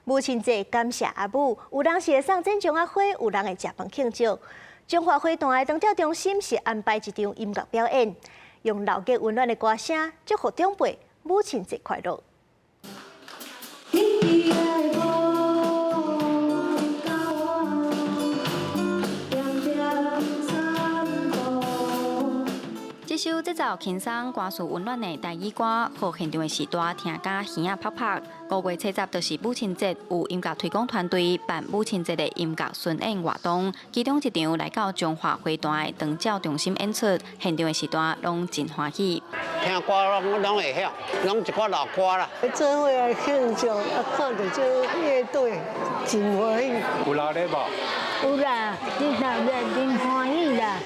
母親節感謝阿母，有人是會送這種仔花，有人會食飯慶祝。中華花壇的長照中心是安排一場音樂表演，用老家溫暖的歌聲祝福長輩母親節快樂。你愛無教我，點點散步。這首節奏輕鬆、歌詞溫暖的台語歌，予現場的序大聽甲耳仔拍拍。5月70就是母親節，有音樂推廣團隊辦母親節的音樂巡演活動，其中一場來到中華花壇的長照中心演出，現場的序大攏真歡喜。聽歌攏攏會曉，攏一寡老歌啦。做伙來慶祝，啊，看著這樂隊真歡喜。有熱鬧無？有啦，真熱鬧，真歡喜啦。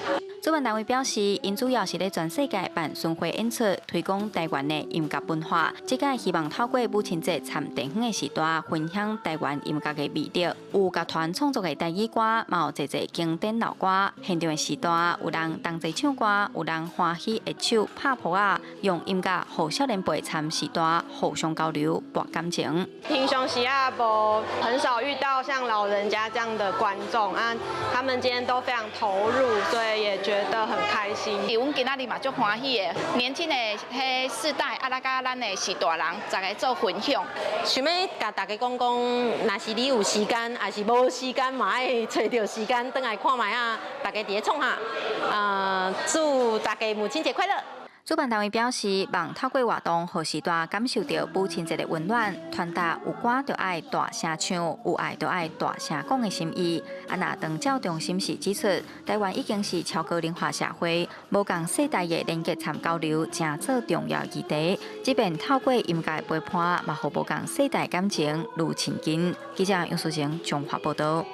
主辦單位表示，𪜶主要是咧全世界辦巡迴演出，推廣台灣的音樂文化。這擺希望透過母親節參地方的序大，分享台灣音樂的魅力。有樂團創作的台語歌，嘛有濟濟經典老歌。現場的序大，有人同齊唱歌，有人歡喜握手拍噗仔，用音樂予少年輩參序大互相交流，博感情。平常時啊，無很少遇到像老人家這樣的觀眾啊，他們今天都非常投入，所以也覺得很開心。阮今仔日嘛足歡喜的，年輕的彼世代啊，來佮咱的序大人，逐家做分享。想欲共大家講講，若是你有時間，抑是無時間，嘛愛揣著時間轉來看覓仔，大家佇咧創啥？啊，祝大家母親節快樂！主辦單位表示，望透過活動，予序大感受著母親節的溫暖，傳達有歌就愛大聲唱，有愛就愛大聲講的心意。啊，若長照中心是指出，台灣已經是超高齡化社會，無仝世代的連結參交流，誠做重要議題。這擺透過音樂陪伴，嘛予無仝世代感情愈親近。記者楊淑晴，彰化報導。